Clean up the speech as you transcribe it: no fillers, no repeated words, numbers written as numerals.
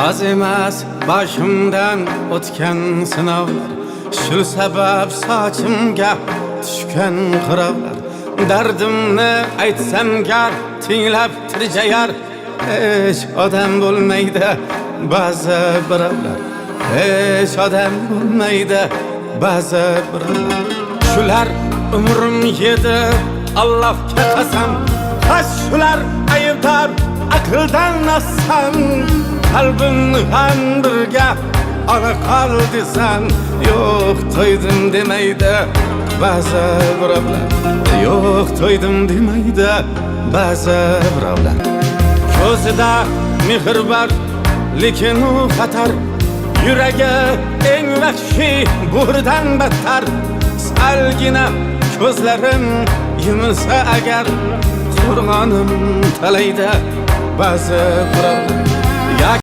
Oz emas boshimdan o'tgan sinovlar, shu sabab sochimga tushgan qirovlar. Dardimni aytsam gar tinglab tirjayar, hech odam bo'lmaydi ba'zi birovlar, hech odam bo'lmaydi ba'zi birovlar. Shular umrim yedi, Allohga qasam, ha shular aybdor aqldan ozsam. Qalbimni ham birga ola qol desam, yo'q to'ydim demaydi ba'zi birovlar, yo'q to'ydim demaydi ba'zi birovlar. Ko'zida mehr bor, lekin u xatar, yuragi eng vahshiy bo'ridan battar. Salgina ko'zlarim yumilsa agar, qo'rg'onim talayda ba'zi birovlar.